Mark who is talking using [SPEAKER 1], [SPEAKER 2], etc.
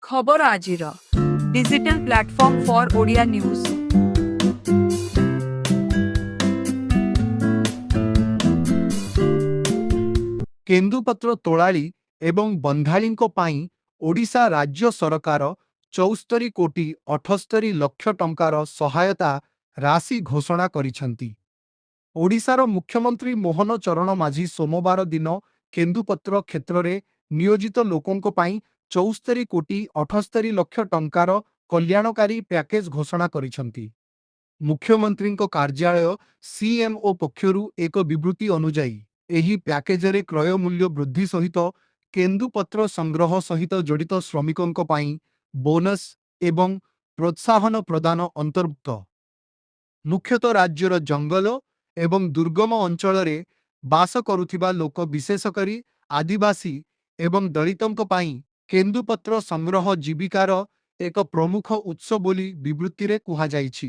[SPEAKER 1] ଖବର ଆଜିର digital platform for Odia news.
[SPEAKER 2] କେନ୍ଦୁପତ୍ର ତୋଳାଳି ଏବଂ ବନ୍ଧାଳିଙ୍କ ପାଇଁ ଓଡ଼ିଶା ରାଜ୍ୟ ସରକାର 74 କୋଟି 78 ଲକ୍ଷ ଟଙ୍କାର ସହାୟତା ରାଶି ଘୋଷଣା କରିଛନ୍ତି। ଓଡ଼ିଶାର ମୁଖ୍ୟମନ୍ତ୍ରୀ ମୋହନ ଚରଣ ମାଝୀ ସୋମବାର ଦିନ କେନ୍ଦୁପତ୍ର କ୍ଷେତ୍ରରେ ନିୟୋଜିତ ଲୋକଙ୍କ ପାଇଁ 74 କୋଟି 78 ଲକ୍ଷ ଟଙ୍କାର କଲ୍ୟାଣକାରୀ ପ୍ୟାକେଜ ଘୋଷଣା କରିଛନ୍ତି। ମୁଖ୍ୟମନ୍ତ୍ରୀଙ୍କ କାର୍ଯ୍ୟାଳୟ ସିଏମ୍ଓ ପକ୍ଷରୁ ଏକ ବିବୃତି ଅନୁଯାୟୀ, ଏହି ପ୍ୟାକେଜରେ କ୍ରୟ ମୂଲ୍ୟ ବୃଦ୍ଧି ସହିତ କେନ୍ଦୁପତ୍ର ସଂଗ୍ରହ ସହିତ ଜଡ଼ିତ ଶ୍ରମିକଙ୍କ ପାଇଁ ବୋନସ୍ ଏବଂ ପ୍ରୋତ୍ସାହନ ପ୍ରଦାନ ଅନ୍ତର୍ଭୁକ୍ତ। ମୁଖ୍ୟତଃ ରାଜ୍ୟର ଜଙ୍ଗଲ ଏବଂ ଦୁର୍ଗମ ଅଞ୍ଚଳରେ ବାସ କରୁଥିବା ଲୋକ, ବିଶେଷକରି ଆଦିବାସୀ ଏବଂ ଦଳିତଙ୍କ ପାଇଁ କେନ୍ଦୁପତ୍ର ସଂଗ୍ରହ ଜୀବିକାର ଏକ ପ୍ରମୁଖ ଉତ୍ସ ବୋଲି ବିବୃତିରେ କୁହାଯାଇଛି।